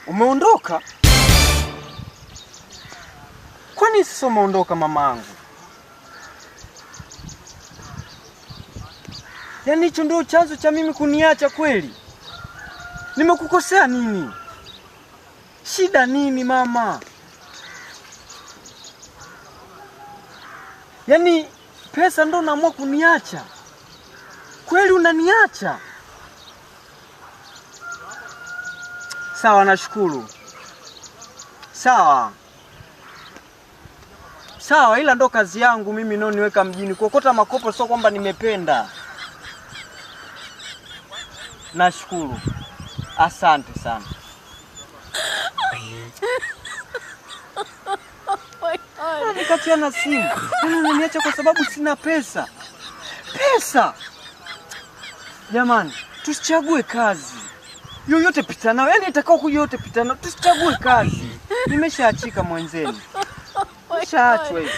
Umeondoka? Kwani sasa umeondoka mamangu? Yaani hicho ndio chanzo cha mimi kuniacha kweli? Nimekukosea nini? Shida nini mama? Yaani pesa ndo naamua kuniacha? Kweli unaniacha? Sawa, nashukuru. Sawa sawa, ila ndo kazi yangu mimi niweka mjini kuokota makopo, sio kwamba nimependa. Nashukuru, asante sana. Nikatiana simu, unaniacha kwa sababu sina pesa. Pesa jamani, tusichague kazi yoyote, pita nayo, yaani itakao kuja yote pita nayo, tusichague kazi. Nimeshaachika mwenzenu, nimeshaachwa hivi.